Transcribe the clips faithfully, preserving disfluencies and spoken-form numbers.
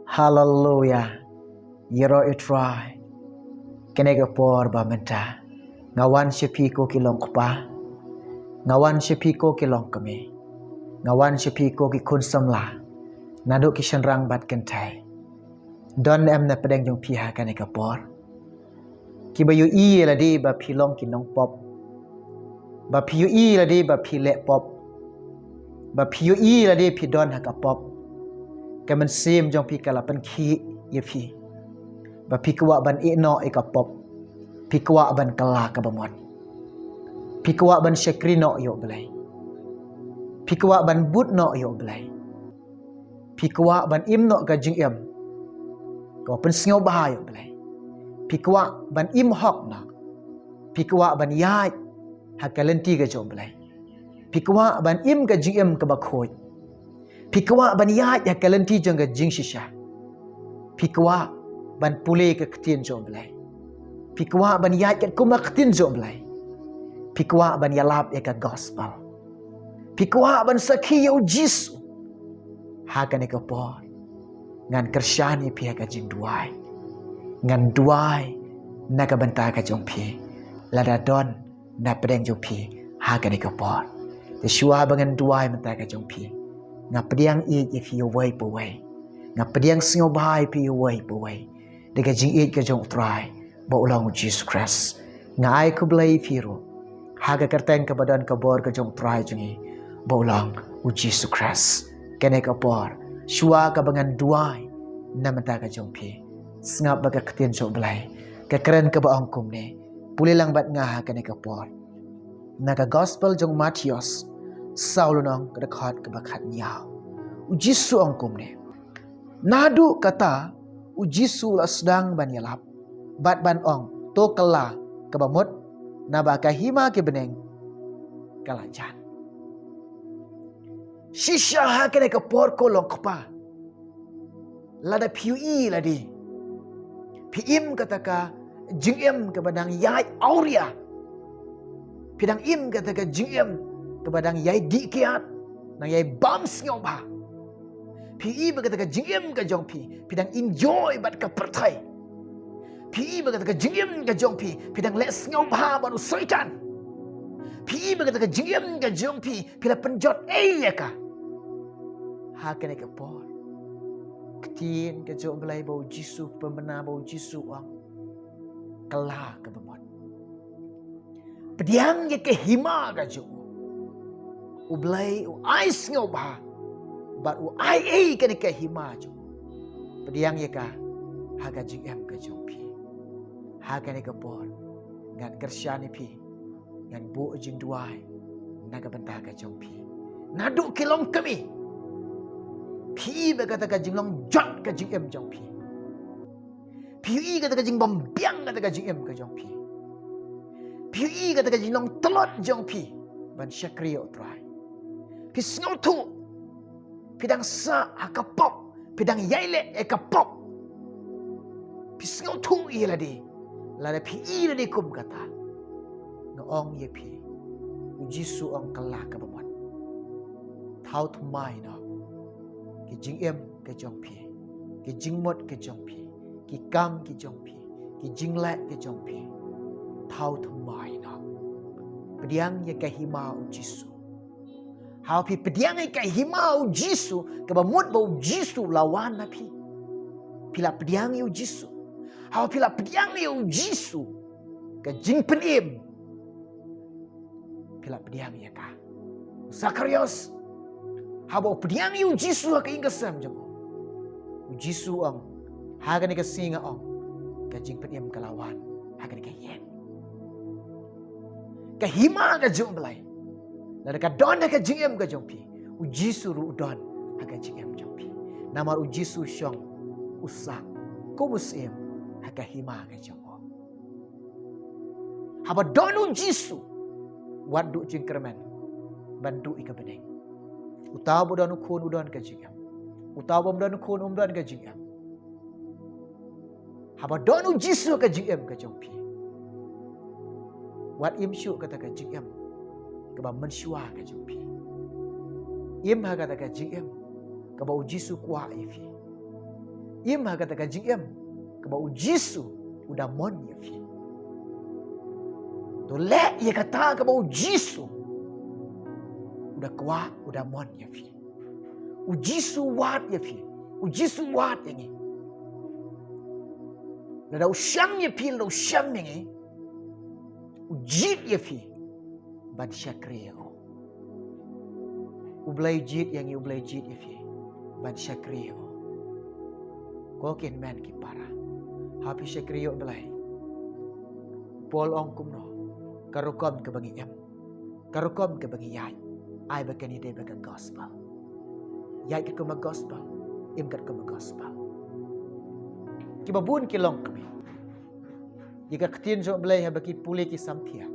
Haleluya. Ïaroh ïa u Trai. Kane ka por ba mynta nga wan sha phi ko ki long kpa, nga wan sha phi ko ki long kmie, nga wan sha phi ko ki khun samla, naduh ki shynrang bad kynthei. Don em na pdeng jong phi ha kane ka por kiba ïohi ïa lade ba phi long ki nongpop, ba phi ïohi ïa lade ba phi leh pop, ba phi ïohi ïa lade phi don ha ka pop? Ka mynsiem jong phi ka la pynkhih ïa phi ba phi kwah ban ïeh noh ïa ka pop, phi kwah ban kylla kaba mon, phi kwah ban shakri noh ïa U Blei, phi kwah ban bud noh ïa U Blei, phi kwah ban im noh ka jingim kaba pynsngewbha ïa U Blei, phi kwah ban im hok noh, phi kwah ban ïaid ha ka lynti ka jong U Blei, phi kwah ban im ka jingim kaba khuid, phi kwah ban ïaid ha ka lynti jong ka jingshisha, phi kwah ban pule ka ktien jong U Blei, phi kwah ban ïaid katkum ka ktien jong U Blei, phi kwah ban ïalap ïa ka gospel, phi kwah ban sakhi ïa U Jisu, ha kane ka por ngan kyrshan ïa phi ha ka jingduwai. Ngan duwai na ka bynta ka jong phi, lada don na pdeng jong phi ha kane ka por. Te shuwa ba ngan duwai mynta ka jong phi, nga pdiang ïeit ïa phi uwei pa uwei, nga pdiang sngewbha ïa phi uwei pa uwei da ka jingïeit ka jong U Trai ba u long U Jisu Khrist. Nga ai khublei ïa phi ruh ha ka kyrteng kaba don ka bor ka jong U Trai jong ngi ba u long U Jisu Khrist. Kane ka por, shuwa kaba ngan duwai na bynta ka jong phi, sngap ba ka ktien jong U Blei ka kren kaba ong kumne. Pule lang bad nga ha kane ka por na ka gospel jong u Mathaios, saw lynnong, ka dkhot kaba khatnïaw. U Jisu ong kumne: Naduh kata U Jisu u la sdang ban ïalap bad ban ong: To kylla kaba mut, naba ka hima ki bneng ka la jan. Shisha ha kane ka por ko long kpa, lada phi ïohi ïa lade phi im kata ka jingim kaba dang ïaid awria, phi dang im kata ka jingim kaba dang ïaid dih kiad, dang ïaid bam sngewbha, phi ïohi ba kata ka jingim ka jong phi, phi dang enjoy bad ka pyrthei, phi ïohi ba kata ka jingim ka jong phi, phi dang leh sngewbha bad u Soitan, phi ïohi ba kata ka jingim ka jong phi, phi la pynjot ei ïa ka. Ha kane ka por, ktien ka jong U Blei ba U Jisu, pynbna ba U Jisu u ong: Kylla kaba mut. Pdiang ïa ka hima ka jong u. U Blei u ai sngewbha bad u ai ei kane ka hima jong u. Pdiang ïa ka ha ka jingim ka jong phi. Ha kane ka por ngan kyrshan ïa phi, ngan buh jingduwai na ka bynta ka jong phi. Naduh ki long kmie, phi ïohi ba kata ka jinglong jot ka jingim jong phi, phi ïohi kata ka jingbym biang kata ka jingim ka jong phi, phi ïohi kata ka jinglong tlot jong phi ban shakri ïa U Trai. Phi sngewthuh phi dang sah ha ka pop, phi dang ïai leh ïa ka pop. Phi sngewthuh ïa lade, lada phi ïohi lade kum kata, nga ong ïa phi, U Jisu u ong: Kylla kaba mut. Thaw thymmai noh ki jingim ka jong phi, ki jingmut ka jong phi, ki kam ki jong phi, ki jingleh ka jong phi. Thaw thymmai noh. Pdiang ïa ka hima U Jisu. Haba phi pdiang ïa ka hima U Jisu, kaba mut ba U Jisu u la wan na phi, phi la pdiang ïa U Jisu. Haba phi la pdiang ïa U Jisu, ka jingpynim phi la pdiang ïa ka. U Sakarios, haba u pdiang ïa U Jisu ha ka ïing ka sem jong u, U Jisu u ong: Ha kane ka sngi, nga ong, ka jingpynim ka la wan ha kane ka ïing. Ka hima ka jong U Blei, lada ka don ha ka jingim ka jong phi, U Jisu ruh u don ha ka jingim jong phi. Namar U Jisu u shong, u sah kum u syiem ha ka hima ka jong u. Haba don U Jisu, wat duh jingkyrmen ban duh ïa ka bneng. Uta uba don u khun u don ka jingim. Uta uba ym don u khun um don ka jingim. Haba don U Jisu ha ka jingim ka jong phi, wat im shuh kata ka jingim kaba mynshuwa ka jong phi. Im ha kata ka jingim kaba U Jisu u kwah ïa phi. Im ha kata ka jingim kaba u Jisu u da mon ïa phi. To leh ïa kata kaba u Jisu u da kwah, u da mon ïa phi. U Jisu wad ïa phi. U Jisu wad ïa ngi. Lada u shang ïa phi, lada u shang ïa ngi, u jied ïa phi ban shakri ïa u. U Blei jied ïa ngi, u Blei jied ïa phi ban shakri ïa u. Ko ki hynmen ki para, haba phi shakri ïa u Blei, u Paul u ong kumno? Ka rukom kaba ngi im, ka rukom kaba ngi ïaid, ai ba kan ïadei bad ka gospel. Ïaid katkum ka gospel, im katkum ka gospel. Kiba bun ki long kmie ïa ka ktien jong u Blei haba ki pule ki samthiah.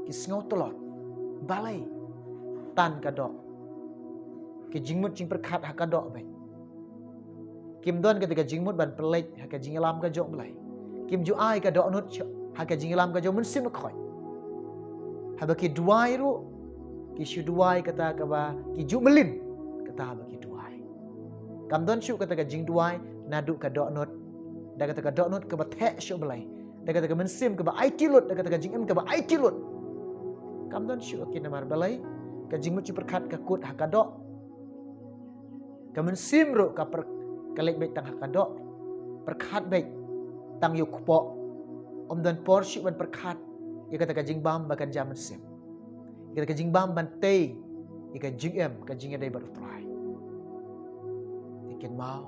Ki sngew tlot. Balei? Tan ka doh. Ki jingmut jingpyrkhat ha ka doh beit. Kim don kata ka jingmut ban pynleit ha ka jingïalam ka jong u Blei. Kim ju ai ka dohnud sha, ha ka jingïalam ka jong u Mynsiem Bakhuid. Haba ki duwai ruh, ki shu duwai kata kaba ki ju mlien, kata ba ki duwai. Kam don shuh kata ka jingduwai naduh ka dohnud, da kata ka dohnud kaba theh sha u Blei, da kata ka mynsiem kaba aiti lut, da kata ka jingim kaba aiti lut. Kam don shuh ki, namar balei? Ka jingmut jingpyrkhat ka kut ha ka doh. Ka mynsiem ruh ka pyrkhat, ka leit beit tang ha ka doh. Pyrkhat beit tang ïa u kpoh. Ym don por shuh ban pyrkhat ïa kata ka jingbam ba kan jia mynsiem, ïa kata ka jingbam ban tei ïa ka jingim, ka jingïadei bad u Trai. Te kynmaw,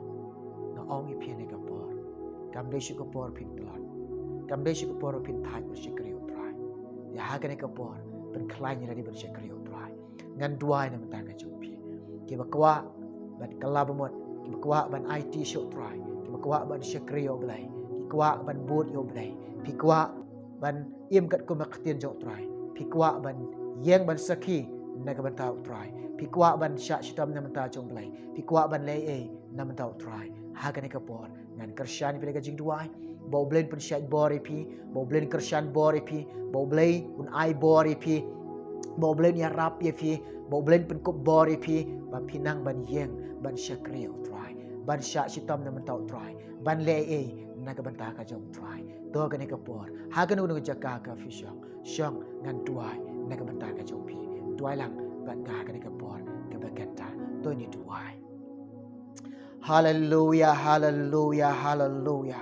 nga ong ïa phi ha kane ka por, kam dei shuh ka por phin tlot. Kam dei shuh ka por phin thait ban shakri ïa u Trai. Te ha kane ka por, pynkhlaiñ ïa lade ban shakri ïa u Trai. Ngan duwai na ka bynta ka jong phi. Kiba kwah ban kylla bamut, kiba kwah ban aiti sha u Trai, kiba kwah ban shakri ïa u Blei, ki kwah ban bud ïa u Blei, phi kwah ban im katkum ka ktien jong u Trai, phi kwah ban ïeng ban sakhi na ka bynta u Trai, phi kwah ban shah shitom na ka bynta jong u Blei, phi kwah ban leh ei na ka bynta u Trai, ha kane ka por ngan kyrshan ïa phi da ka jingduwai, ba u Blei un pynshait bor ïa phi, ba u Blei un kyrshan bor ïa phi, ba u Blei un ai bor ïa phi, ba u Blei un ïarap ïa phi, ba u Blei un pynkup bor ïa phi, ba phin nang ban ïeng ban shakri ïa u Trai, ban shah shitom na ka bynta u Trai, ban leh ei ei na ka bynta ka jong u Trai. To ha kane ka por, ha kano kano ka jaka ka phi shong, shong, ngan duwai na ka bynta ka jong phi. Duwai lang bad nga ha kane ka por kaba kynta. To ngin duwai. Haleluya, haleluya, haleluya.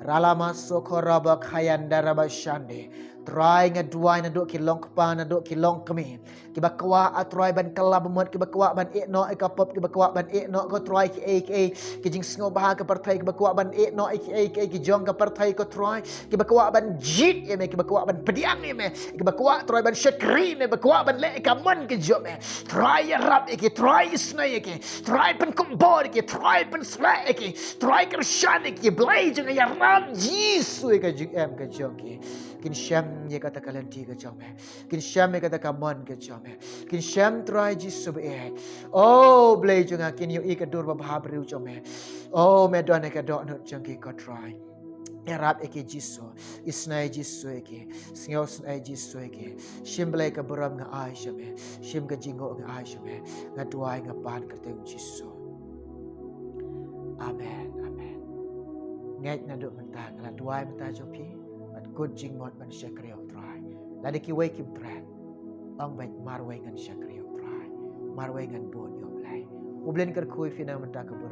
Ralama sokoraba kayanda raba shande. Trai, nga duwai naduh ki long kpa, naduh ki long kmie, kiba kwah, ah Trai, ban kylla bamut, kiba kwah ban ïeh noh ïa ka pop, kiba kwah ban ïeh noh, ko Trai, ki ei ki ei, ki jingsngewbha ka pyrthei, kiba kwah ban ïeh noh ïa ki ei ki ei ki jong ka pyrthei, ko Trai, kiba kwah ban jied ïa me, kiba kwah ban pdiang ïa me, kiba kwah, Trai, ban shakri ïa me, ba kwah ban leh ïa ka mon ka jong me. Trai, ïarap ïa ki, Trai, isynei ïa ki, Trai, pynkup bor ïa ki, Trai, pynshlur ïa ki, Trai, kyrshan ïa ki, Blei jong nga, ïarap Jisu ïa ka jingim ka jong ki. Kin shem ïa kata ka lynti ka jong me. Kin shem ïa kata ka mon ka jong me. Kin shem, Trai Jisu baieit. O Blei jong nga, kin ïohi ka dur babha briew jong me. O, me don ïa ka dohnud jong ki, ko Trai. Ïarap ïa ki Jisu. Isynei Jisu ïa ki. Sngewsynei Jisu ïa ki. Shim, Blei, ka burom nga ai sha me. Shim, ka jingnguh nga ai sha me. Nga duwai, nga pan ha ka kyrteng Jisu. Amen, amen. Ngeit naduh mynta, nga la duwai mynta jong phi, ban kut jingmut ban shakri ïa u Trai. Lada kiwei kim treh, ong beit, marwei ngan shakri ïa u Trai, marwei ngan bud ïa u Blei. U Blei un kyrkhu ïa phi na mynta ka por.